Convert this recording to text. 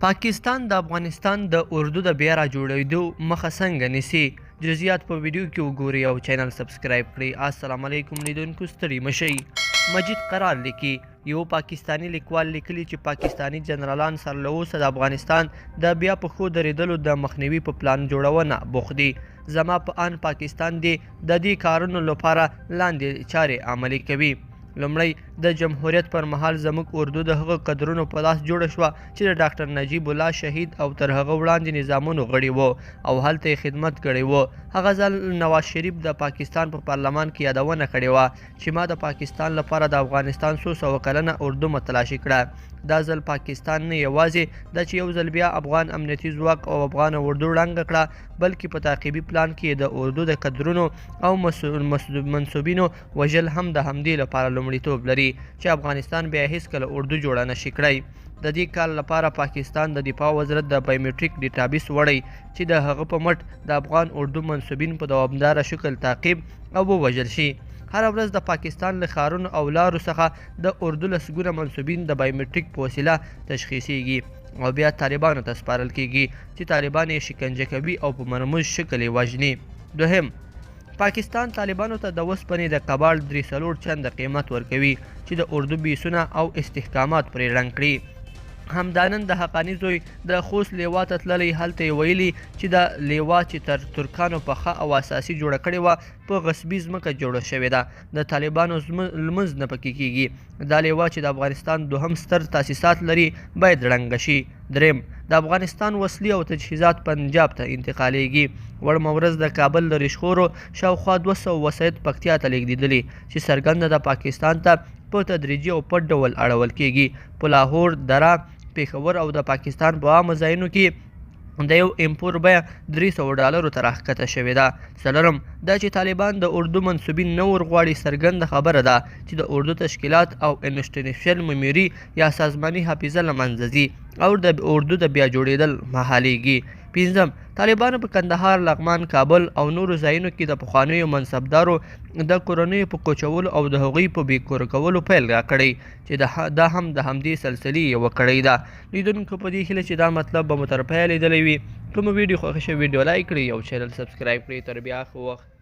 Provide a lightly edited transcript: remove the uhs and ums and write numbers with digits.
پاکستان د افغانستان د اردو د بیا را جوړېدو مخه څنګه نیسي؟ جزئیات په ویډیو کې وګورئ او چینل سبسکرایب کړئ. السلام علیکم لیدونکو، ستړي مه شئ. مجید قرار لیکي، یو پاکستاني لیکوال لیکلي چې پاکستاني جنرالان سر له اوسه د افغانستان د بیا پښو درېدلو د مخنیوي په پلان جوړونه بوخت دي. زما په آن پاکستان دې د دې کارونو لپاره لاندې چارې عملي کوي. لومړی، د جمهوریت پر مهال زموږ اردو د هغو کدرونو په لاس جوړه شوه چې د ډاکټر نجیب الله شهید او تر هغه وړاندې نظامونو غړي وو او هلته یې خدمت کړی وو. هغه ځل نواز شریف د پاکستان په پارلمان کې یادونه کړې وه چې ما د پاکستان لپاره د افغانستان څو سوه کلنه اردو متلاشي کړه. دا ځل پاکستان نه یوازې دا چې یو ځل بیا افغان امنیتي ځواک او افغان اردو ړنګه کړه، بلکې په تعقیبي پلان کې د اردو د کدرونو او منسوبینو وژل هم د همدې لپاره لومړیتوب لري چې افغانستان بیا هیڅکله اردو جوړه نشي کړای. د دې کار لپاره پاکستان د دفاع وزارت د بایومټریک ډیټابیس وړی چې د هغه په مټ د افغان اردو منسوبین په دوامداره شکل تعقیب او ووژل شي. هره ورځ د پاکستان له ښارونو او لارو څخه د اردو لسګونه منسوبین د بایومټریک په وسیله تشخیصیږي او بیا طالبانو ته سپارل کیږي چې طالبان یې شکنجه کوي او په مرموز شکل یې وژني. دوهم، پاکستان طالبانو ته د وسپنې د کباړ 3-4 چنده قیمت ورکوي چې د اردو بیسونه او استحکامات پرې ړنګ کړي. همدا نن د حقاني زوی د خوست لیوا ته تللی، هلته یې ویلي چې دا لیوا چې تر ترکانو پخه او اساسي جوړه کړې وه په غصبي ځمکه جوړه شوې ده، د طالبانو لمونځ نه پکې کیږي. دا لیوا چې د افغانستان دوهم ستر تاسیسات لري باید ړنګه شي. دریم، د افغانستان وسلې او تجهیزات پنجاب ته انتقالیږي. وړمه ورځ د کابل له ریشخورو شاوخوا 200 وسایط پکتیا ته لیږدېدلي چې څرګنده ده پاکستان ته په تدریجي او پټ ډول اړول کیږي. په لاهور، دره، پېښور او د پاکستان په عامو ځایونو کې د یو امپور بیه $300 ته راښکته شوې ده. څلورم، دا چې طالبان د اردو منسوبین نه ورغواړي څرګنده خبره ده چې د اردو تشکیلات او انسټیټیوشنل میموري یا سازماني حافظه له منځه ځي او د اردو د بیا جوړېدل محالېږي. پنځم، طالبانو په کندهار، لغمان، کابل او نورو ځایونو کې د پخوانیو منصبدارو د کورنیو په کوچولو او د هغوی په بې کوره کولو پیل راکړی چې دا هم د همدې سلسلې یوه کړۍ ده. لیدونکو په دې هیله چې دا مطلب به مو تر پایه لیدلی وي. کومه ویډیو خوښه شوه ویډیو لایک کړئ او چینل سبسکرایب کړئ. تر بیا ښه وخت.